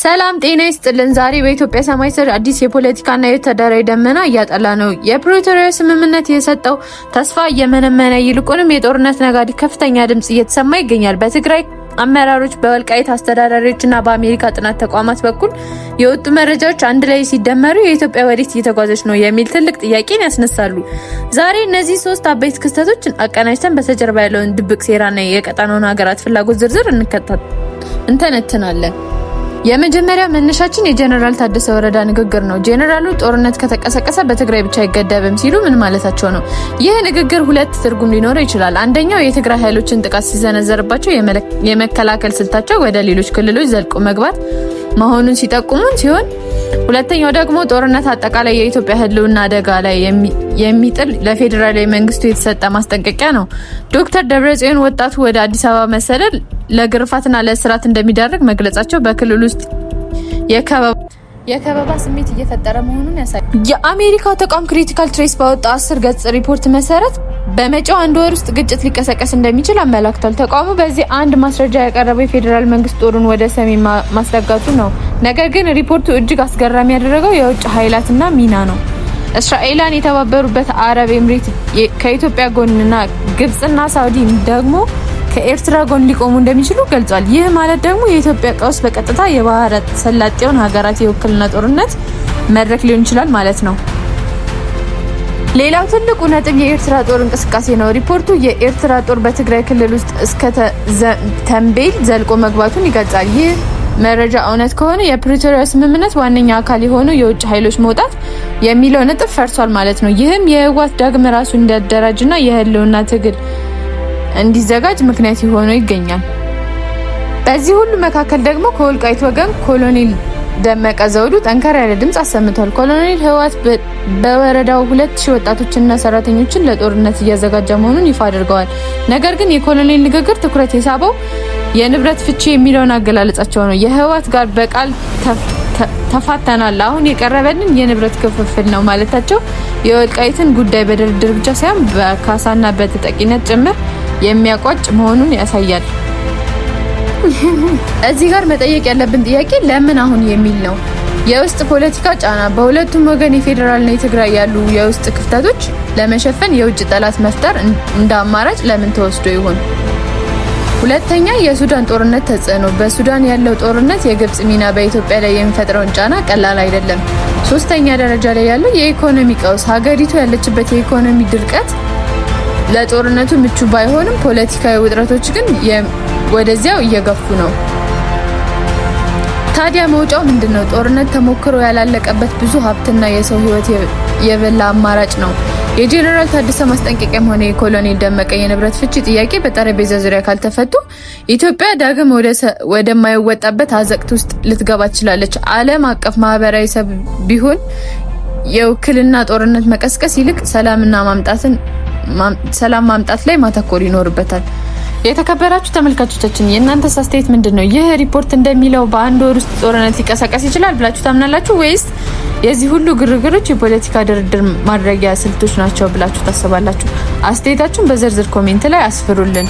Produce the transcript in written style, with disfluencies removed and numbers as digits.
ሰላም ጤና ይስጥልን። ዛሬ በኢትዮጵያ ሰማይ ስር አዲስ የፖለቲካና የወታደራዊ ደመና እያጠላ ነው። የፕሪቶሪያ ስምምነት የሰጠው ተስፋ እየመነመነ፣ ይልቁንም የጦርነት ነጋሪት ከፍተኛ ድምጽ እየተሰማ ይገኛል። በትግራይ አመራሮች፣ በወልቃይት አስተዳዳሪዎችና በአሜሪካ ጥናት ተቋማት በኩል የወጡ መረጃዎች አንድ ላይ ሲደመሩ የኢትዮጵያ ወዴት እየተጓዘች ነው የሚል ትልቅ ጥያቄን ያስነሳሉ። ዛሬ እነዚህ ሶስት አበይት ክስተቶች አቀናጅተን በስተጀርባ ያለውን ድብቅ ሴራና የቀጠናውን ሀገራት ፍላጎት ዝርዝር እንተነትናለን። የመጀመሪያ መነሻችን የጀነራል ታደሰ ወረዳ ንግግር ነው። ጀነራሉ ጦርነት ከተቀሰቀሰ በትግራይ ብቻ አይገደብም ሲሉ ምን ማለታቸው ነው? ይህ ንግግር ሁለት ትርጉም ሊኖረው ይችላል። አንደኛው የትግራይ ኃይሎችን ጥቃት ሲሰነዘርባቸው የመከላከል ስልታቸው ወደ ሌሎች ክልሎች ዘልቆ መግባት መሆኑን ሲጠቁሙን ሲሆን፣ ሁለተኛው ደግሞ ጦርነት አጠቃላይ የኢትዮጵያ ሕልውና አደጋ ላይ የሚጥል ለፌዴራላዊ መንግስቱ የተሰጠ ማስጠንቀቂያ ነው። ዶክተር ደብረጽዮን ወጣቱ ወደ አዲስ አበባ መሰደድ ለግርፋትና ለእስራት እንደሚዳርግ መግለጻቸው በክልል ውስጥ የከበባ ስሜት እየፈጠረ መሆኑን ያሳያል። የአሜሪካው ተቋም Critical Threats ባወጣው 10 ገጽ ሪፖርት መሰረት በመጪው አንድ ወር ውስጥ ግጭት ሊቀሰቀስ እንደሚችል አመላክቷል። ተቋሙ በዚህ አንድ ማስረጃ ያቀረበው የፌዴራል መንግስት ጦሩን ወደ ሰሜን ማስጠጋቱ ነው። ነገር ግን ሪፖርቱ እጅግ አስገራሚ ያደረገው የውጭ ኃይላትና ሚና ነው። እስራኤላን፣ የተባበሩበት አረብ ኤምሬት ከኢትዮጵያ ጎንና ግብጽና ሳውዲ ደግሞ ከኤርትራ ጎን ሊቆሙ እንደሚችሉ ገልጿል። ይህ ማለት ደግሞ የኢትዮጵያ ቀውስ በቀጥታ የባህረ ሰላጤውን ሀገራት የውክልና ጦርነት መድረክ ሊሆን ይችላል ማለት ነው። ሌላው ትልቁ ነጥብ የኤርትራ ጦር እንቅስቃሴ ነው። ሪፖርቱ የኤርትራ ጦር በትግራይ ክልል ውስጥ እስከ ተንቤን ዘልቆ መግባቱን ይገልጻል። ይህ መረጃ እውነት ከሆነ የፕሪቶሪያ ስምምነት ዋነኛ አካል የሆኑ የውጭ ኃይሎች መውጣት የሚለው ነጥብ ፈርሷል ማለት ነው። ይህም የህወሓት ዳግም ራሱ እንዲያደራጅና የህልውና ትግል እንዲዘጋጅ ምክንያት የሆነው ይገኛል። በዚህ ሁሉ መካከል ደግሞ ከወልቃይት ወገን ኮሎኔል ደመቀ ዘውዱ ጠንከር ያለ ድምጽ አሰምቷል። ኮሎኔል ህወሓት በወረዳው 2000 ወጣቶችንና ሰራተኞችን ለጦርነት እያዘጋጀ መሆኑን ይፋ አድርገዋል። ነገር ግን የኮሎኔል ንግግር ትኩረት የሳበው የንብረት ፍቺ የሚለውን አገላለጻቸው ነው። የህወሓት ጋር በቃል ተፋተናል፣ አሁን የቀረበልን የንብረት ክፍፍል ነው ማለታቸው የወልቃይትን ጉዳይ በድርድር ብቻ ሳይሆን በካሳና በተጠቂነት ጭምር የሚያቋጭ መሆኑን ያሳያል። እዚህ ጋር መጠየቅ ያለብን ጥያቄ ለምን አሁን የሚል ነው። የውስጥ ፖለቲካ ጫና፣ በሁለቱም ወገን የፌዴራልና የትግራይ ያሉ የውስጥ ክፍተቶች ለመሸፈን የውጭ ጠላት መፍጠር እንደ አማራጭ ለምን ተወስዶ ይሆን? ሁለተኛ፣ የሱዳን ጦርነት ተጽዕኖ፣ በሱዳን ያለው ጦርነት የግብጽ ሚና በኢትዮጵያ ላይ የሚፈጥረውን ጫና ቀላል አይደለም። ሶስተኛ ደረጃ ላይ ያለው የኢኮኖሚ ቀውስ፣ ሀገሪቱ ያለችበት የኢኮኖሚ ድርቀት ለጦርነቱ ምቹ ባይሆንም ፖለቲካዊ ውጥረቶች ግን ወደዚያው እየገፉ ነው። ታዲያ መውጫው ምንድነው? ጦርነት ተሞክሮ ያላለቀበት፣ ብዙ ሀብትና የሰው ሕይወት የበላ አማራጭ ነው። የጄኔራል ታደሰ ማስጠንቀቂያም ሆነ የኮሎኔል ደመቀ የንብረት ፍቺ ጥያቄ በጠረጴዛ ዙሪያ ካልተፈቱ ኢትዮጵያ ዳግም ወደማይወጣበት አዘቅት ውስጥ ልትገባ ትችላለች። ዓለም አቀፍ ማህበረሰብ ቢሆን የውክልና ጦርነት መቀስቀስ ይልቅ ሰላምና ማምጣትን ሰላም ማምጣት ላይ ማተኮር ይኖርበታል። የተከበራችሁ ተመልካቾቻችን፣ የእናንተስ አስተያየት ምንድን ነው? ይህ ሪፖርት እንደሚለው በአንድ ወር ውስጥ ጦርነት ሊቀሰቀስ ይችላል ብላችሁ ታምናላችሁ ወይስ የዚህ ሁሉ ግርግሮች የፖለቲካ ድርድር ማድረጊያ ስልቶች ናቸው ብላችሁ ታስባላችሁ? አስተያየታችሁን በዝርዝር comment ላይ አስፍሩልን።